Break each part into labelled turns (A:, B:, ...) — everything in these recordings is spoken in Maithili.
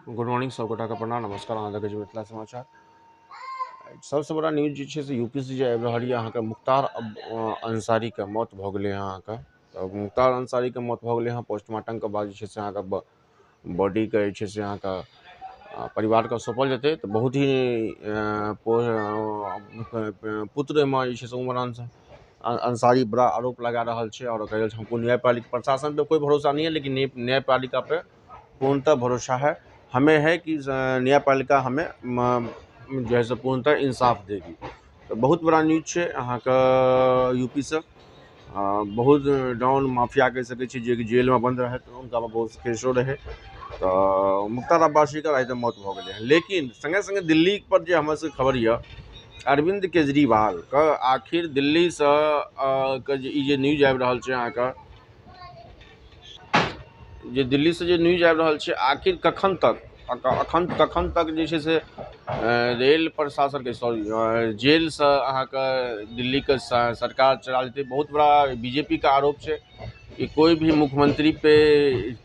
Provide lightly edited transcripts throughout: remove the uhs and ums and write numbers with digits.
A: गुड मॉर्निंग, सब गोटाके प्रणाम, नमस्कार। अहाँ देखै छी मिथिला समाचार। सबसँ बड़ा न्यूज जे छै से यूपी से जे आबि रहल यऽ अहाँके मुख्तार अंसारीके मौत भऽ गेलै हँ अहाँके। तऽ मुख्तार अंसारीके मौत भऽ गेलै हँ, पोस्टमार्टमके बाद जे छै से अहाँके बॉडीके जे छै से अहाँके परिवारके सौंपल जेतै। तऽ बहुत ही पुत्र एहिमे जे छै से उमर अंसारी बड़ा आरोप लगा रहल छै और कहि रहल छै हमको न्यायपालिका प्रशासन पे कोई भरोसा नहीं है, लेकिन न्यायपालिका पे पूर्णतः भरोसा है। हमें है कि न्यायपालिका हमें जो है से पूर्णतः इंसाफ देगी। तऽ बहुत बड़ा न्यूज छै अहाँके यूपी से। बहुत डाउन माफिया कहि सकै छी जे कि जेलमे बन्द रहै, हुनका पर बहुत केसो रहै। तऽ मुख्तार अब्बासीके रातिमे मौत भऽ गेलै हँ। लेकिन सङ्गे सङ्गे दिल्ली पर जे हमर सबके खबर यऽ, अरविंद केजरीवालके आखिर दिल्लीसँ के जे ई जे न्यूज आबि रहल छै अहाँके, जे दिल्लीसँ जे न्यूज आबि रहल छै, आखिर कखन तक अखन कखन तक जे छै से रेल प्रशासनके सॉरी जेलसँ अहाँके दिल्लीके सरकार चला लेतै। बहुत बड़ा बीजेपीके आरोप छै कि कोई भी मुख्यमंत्री पे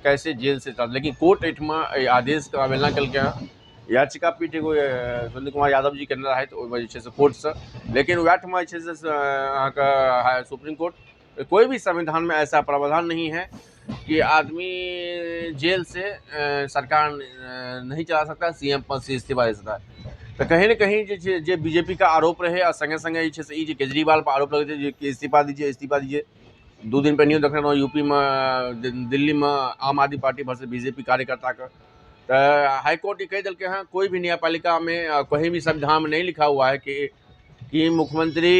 A: कैसे जेल से चल, लेकिन कोर्ट एहिठमा एहि आदेशके अवहेलना केलकै हँ। याचिका पीठ एगो सुनील कुमार यादव जी केने रहथि, ओहिमे जे छै से कोर्टसँ, लेकिन वएहठमा जे छै से अहाँके सुप्रीम कोर्ट कोई भी संविधान में ऐसा प्रावधान नहीं है कि आदमी जेल से सरकार नहीं चला सकता, सीएम पद से इस्तीफा दे सकता है। तऽ कहीं ने कहीं जे छै जे बीजेपी के आरोप रहै आ संगे संगे जे छै से ई जे केजरीवाल पर आरोप लगै छै जे कि इस्तीफा दीजिए, इस्तीफा दीजिए। 2 दिन पहिने देखने रहौं यूपी में, दिल्ली में आम आदमी पार्टी वर्सेस बीजेपी कार्यकर्ता के। तऽ हाईकोर्ट ई कहि देलकै हँ कोई भी न्यायपालिका में कहीं भी संविधान में नहीं लिखा हुआ है कि मुख्यमंत्री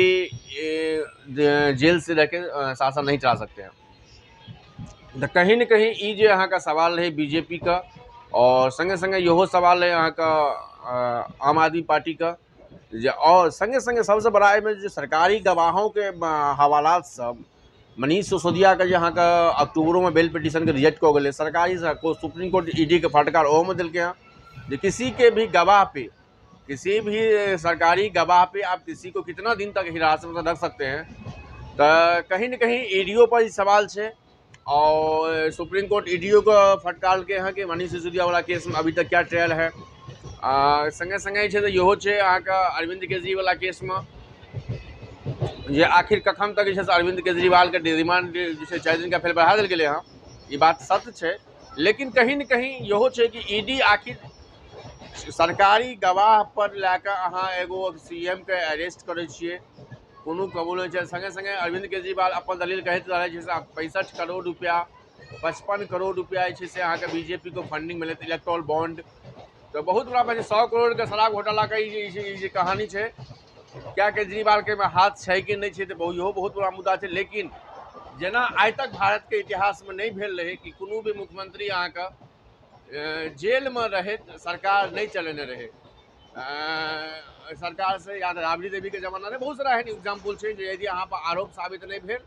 A: जेल से रह के शासन नहीं चला सकते हैं। तऽ कहीं ने कहीं ई जे अहाँके सवाल रहै बीजेपी के, और संगे संगे इहो सवाल रहै अहाँके आम आदमी पार्टी के जे, और संगे संगे सबसे बड़ा एहिमे जे सरकारी गवाहों के हवालात सब मनीष सिसोदिया के जे अहाँके अक्टूबरों में बेल पिटीशन के रिजेक्ट कऽ गेलै सरकारी सुप्रीम कोर्ट ईडी के फटकार ओहोमे देलकै हँ जे किसी के भी गवाह पे, किसी भी सरकारी गवाह पे आप किसी को कितना दिन तक हिरासत में रख सकते हैं। तऽ कहीं ने कहीं ईडीओ पर ई सवाल छै और सुप्रीम कोर्ट ईडीओ के फटकारलकै हँ कि मनीष सिसोदिया वाला केस में अभी तक क्या ट्रायल है। संगे संगे जे छै से इहो छै अहाँके अरविंद केजरीवाल वाला केसमे जे आखिर कखन तक जे छै से अरविंद केजरीवालके रिमांड जे छै 4 दिनका फेर बढ़ा देल गेलै हँ, ई बात सत्य छै। लेकिन कहीं ने कहीं इहो छै कि ईडी आखिर सरकारी गवाह पर लए कऽ अहाँ एगो सीएम के अरेस्ट करै छियै, कोनो कबूल नहि छै। संगे संगे अरविंद केजरीवाल अपन दलील कहैत रहै छै से 65 करोड़ रुपया, 55 करोड़ रुपया जे छै से अहाँके बीजेपी को फंडिंग मिलत, इलेक्ट्रॉल बॉन्ड। तऽ बहुत बड़ा बात छै, 100 करोड़ के शराब घोटाला के ई जे कहानी छै, क्या केजरीवाल के हाथ छै कि नहि छै, तऽ इहो बहुत बड़ा मुद्दा छै। लेकिन जेना आइ तक भारत के इतिहास में नहीं भेल रहै कि कोनो भी मुख्यमंत्री अहाँके जेल में रहैत सरकार नहीं चलेने रहे। सरकार से या राबड़ी देवी के जमाना में बहुत सारा एहन एग्जाम्पल छै जे यदि अहाँ पर आरोप साबित नहीं भेल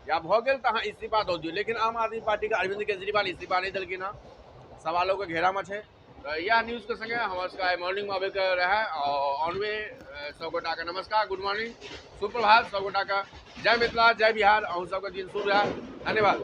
A: या भऽ गेल तऽ अहाँ इस्तीफा दऽ दियौ। लेकिन आम आदमी पार्टी के अरविंद केजरीवाल इस्तीफा नहीं देलखिन हँ, सवालों के घेरा में छै। तऽ इएह न्यूज़के संगे हमर सबके आइ मॉर्निंगमे अबैके रहै और ऑन वे। सब गोटाके नमस्कार, गुड मॉर्निंग, सुप्रभात सब गोटाके, जय मिथिला, जय बिहार, अहूँ सबके दिन शुभ रहए, धन्यवाद।